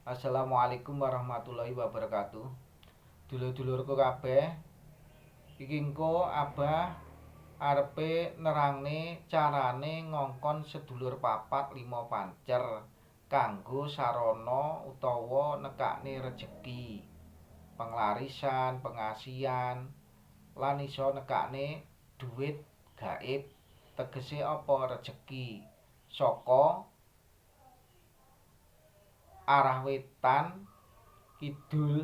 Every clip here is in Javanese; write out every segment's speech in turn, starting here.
Assalamualaikum warahmatullahi wabarakatuh. Dulur-dulurku kabeh, iki engko Abah arepe nerangne carane ngongkon sedulur papat lima pancer kanggo sarana utawa nekakne rejeki, penglarisan, pengasihan, lan iso nekakne duit gaib, tegese apa rejeki saka arah wetan, kidul,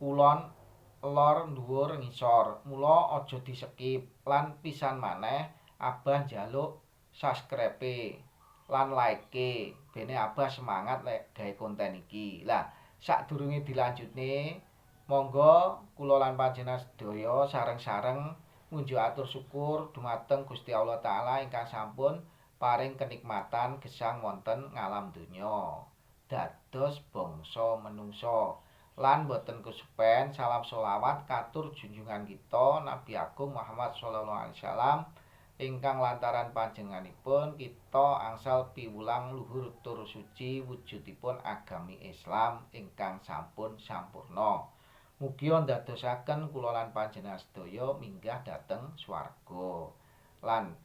kulon, lor, dhuwur, ngisor. Mula aja diskip lan pisan maneh Abah njaluk subscribe lan like-e bene Abah semangat lek gawe konten iki. Lah, sadurunge dilanjutne, monggo kula lan panjenengan sedaya sareng-sareng ngunjuk atur syukur dumateng Gusti Allah Taala ingkang sampun paring kenikmatan gesang wonten ngalam donya dados bangsa menungsa. Lan boten kesupen salam sholawat katur junjungan kita Nabi Agung Muhammad sallallahu alaihi wasallam ingkang lantaran panjenenganipun kita angsal piwulang luhur tur suci wujudipun agami Islam ingkang sampun sampurna. Mugi ndadosaken kula lan panjenengan sedaya minggah dhateng swarga. Lan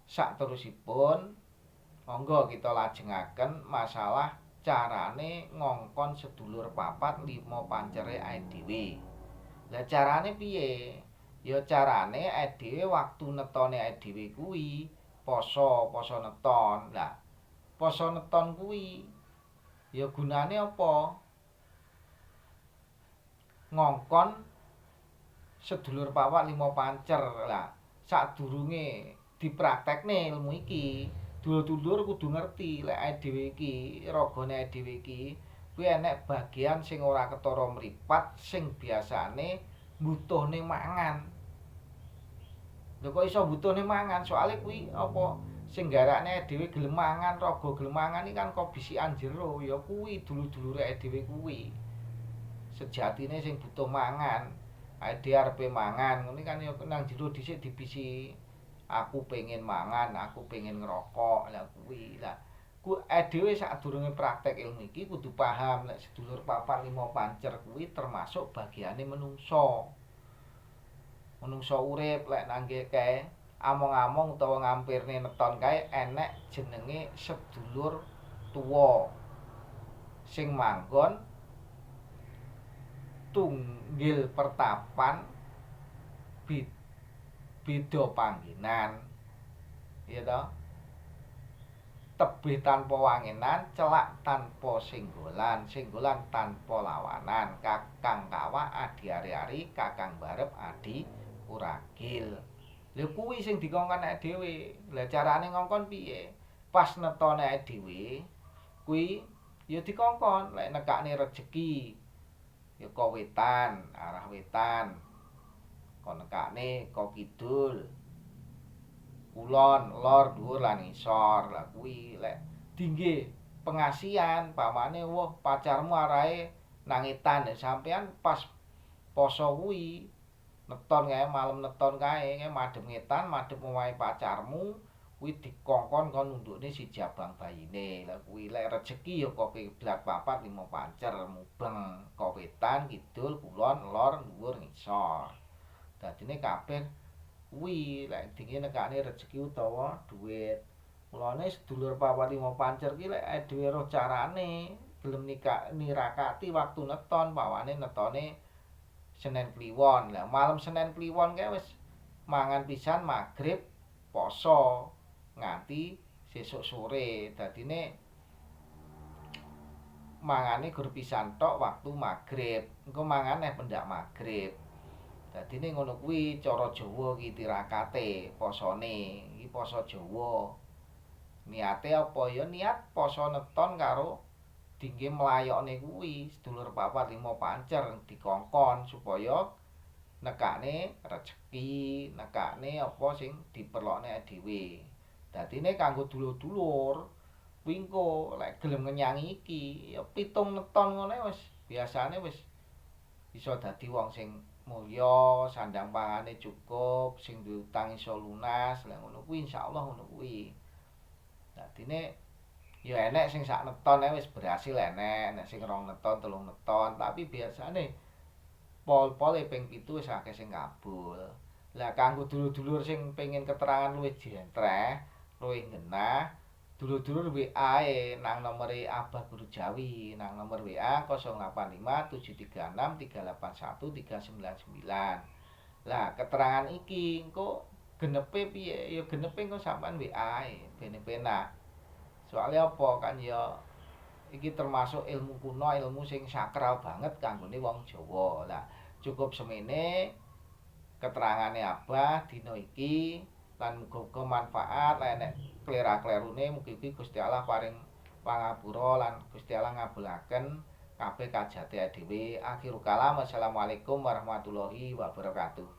sakterusipun monggo kita lajengaken masalah carane ngongkon sedulur papat lima pancere awake dhewe. Lah carane piye? Ya carane awake dhewe waktu netone awake dhewe kuwi poso, poso neton. Lah poso neton kuwi ya gunane apa? Ngongkon sedulur papat lima pancer. Lah sadurunge dipraktekne ilmu iki, dulur-dulur kudu ngerti lek awake dhewe iki, ragane awake dhewe iki kuwi enek bagian sing ora ketara mripat sing biasane mbutuhne mangan. Lho kok iso mbutuhne mangan? Soale kuwi apa sing garakne awake dhewe gelem mangan, raga gelem mangan iki kan kok bisikan jero, ya kuwi dulur-dulure awake dhewe kuwi. Sejatine sing butuh mangan, awake dhewe arepe mangan, ngene kan ya nang jero dhisik dibisiki. Aku pengen mangan, aku pengen ngerokok, lah kuwi. Lah ku dhewe sadurunge praktek ilmu iki kudu paham lek sedulur papat lima pancer kuwi termasuk bagiane menungso. Menungso urip lek nangge kae among-among utawa ngampirne neton kae enek jenenge sedulur tuwa sing manggon tunggil pertapan beda panggenan, ya toh, tebih tanpa wangenan, celak tanpa senggolan, senggolan tanpa lawanan, kakang kawak adi ari-ari, kakang barep adi uragil. Lha kuwi sing dikongkon awake dhewe. Lah carane ngongkon piye? Pas netone awake dhewe kuwi ya dikongkon lek nekakne rejeki ya ka wetan, arah wetan. Kon nekakne ka kidul, kulon, lor, dhuwur lan ngisor. Lah kuwi lek dingge pengasihan pamane wah pacarmu arahe nang etan, sampean pas poso kuwi neton kae, malem neton kae, madhep ngetan, madhep omahe pacarmu kuwi dikongkon kon nundukne si jabang bayine. Lah kuwi lek rejeki ya kok kiblat papat lima pancer mubeng ka wetan, kidul, kulon, lor, dhuwur, ngisor. Dadine kabeh kuwi lek dingin nekakne rejeki utawa duit. Mulane sedulur papat lima pancer ki lek dhewe roh carane gelem nirakati waktu neton, pawane netone Senin Kliwon. Lah malam Senin Kliwon kae wis mangan pisan magrib poso nganti sesuk sore. Dadine mangane gur pisan tok waktu magrib. Engko mangan neh pendak magrib. Dadine ngono kuwi cara Jawa iki tirakate posone, iki poso Jawa. Niate apa ya niat poso neton karo dingge mlayokne kuwi sedulur papat lima pancer dikongkon supaya nekakne rejeki, nekakne apa sing diperlokne dhewe. Dadine kanggo dulur-dulur kuwi engko lek gelem ngenyangi iki ya pitung neton ngene wis biasane wis iso dadi wong sing mulya, sandang pangane cukup, sing duwe utang iso lunas, lah ngono kuwi insyaallah ngono kuwi. Dadine Ya enek sing sak neton ae wis berhasil enek, enek sing 2 neton, 3 neton, tapi biasane pol-pole ping 7 wis akeh sing kabul. Lah kanggo dulur-dulur sing pengen keterangan luwih jentreh, luwih genah, dulur-dulur WA ae nang nomere Abah Guru Jawi, nang nomor WA 085 736 381 399. Lah keterangan iki engko genepe piye? Ya genepe engko sampean WA ae ben penak. Soale apa kan ya iki termasuk ilmu kuno, ilmu sing sakral banget kanggone wong Jawa. Lah cukup semene keterangane Abah dina iki lan muga-muga manfaat. Lan enek klera-klerune mugi-mugi Gusti Allah paring pangapura lan Gusti Allah ngabulaken kabeh kajate dhewe. Akhirul kalam, wassalamualaikum warahmatullahi wabarakatuh.